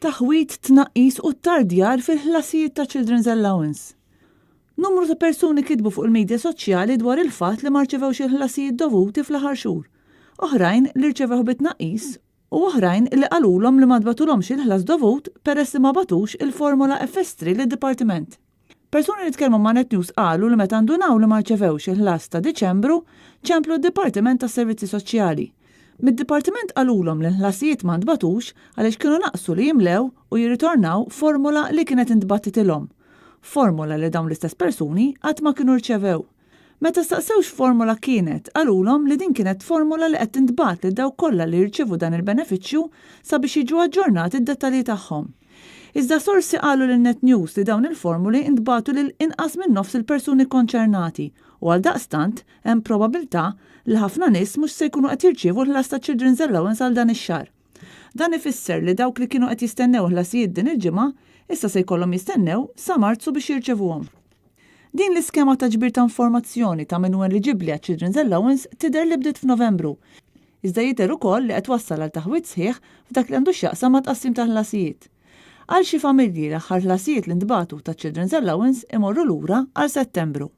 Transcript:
Taħwid, tnaqqis u ttardjar fil-ħlasijiet ta' Children's Allowance. Numru ta' persuni kitbu fuq il-midja soċjali dwar il-fatt li ma rċevewx il-ħlasijiet dovuti fl-aħħar xhur. Oħrajn li rċevewh bi tnaqqis u oħrajn li qalulhom li ma ntbagħtulhomx il-ħlas dovut peress li ma bagħtux il-formola FS3 lid-dipartiment. Persuni li tkellmu ma' Net News qalu li meta ndunaw li ma rċevewx il-ħlas ta' Diċembru, ċemplu d-Dipartiment tas-Servizzi Soċjali. Mid-Dipartiment qalulhom li l-ħlasijiet ma ntbagħtux għaliex kienu naqsu li jimlew u jirritornaw formola li kienet intbagħtitilhom. Formola li dawn l-istess persuni qatt ma kienu rċevew. Meta staqsew x'formola kienet, qalulhom li din kienet formola li qed tintbagħat lil dawk kollha li jirċievu dan il-benefiċċju sabiex jiġu aġġornati d-dettalji tagħhom. Iżda sorsi qalu lil Net News li dawn il-formuli ntbagħtu lil inqas minn nofs il-persuni kkonċernati u għaldaqstant hemm probabilità li ħafna nies mhux se jkunu qed jirċievu l-ħlas ta' Children's Allowance għal dan ix-xahar. Dan ifisser li dawk li kienu qed jistennew ħlasijiet din il-ġimgħa issa se jkollhom jistennew sa Marzu biex jirċevuhom. Din l-iskema ta' ġbir ta' informazzjoni ta' min hu eliġibbli għaċ-Children's Allowance tidher li bdiet f'Novembru, iżda jidher ukoll li qed twassal għal taħwid sħiħ f'dak li għandu x'jaqsam ma' tqassim tal-ħlasijiet. Għal xi familji, l-aħħar ħlasijiet li ntbagħtu taċ-Children's Allowance imorru lura għal Settembru.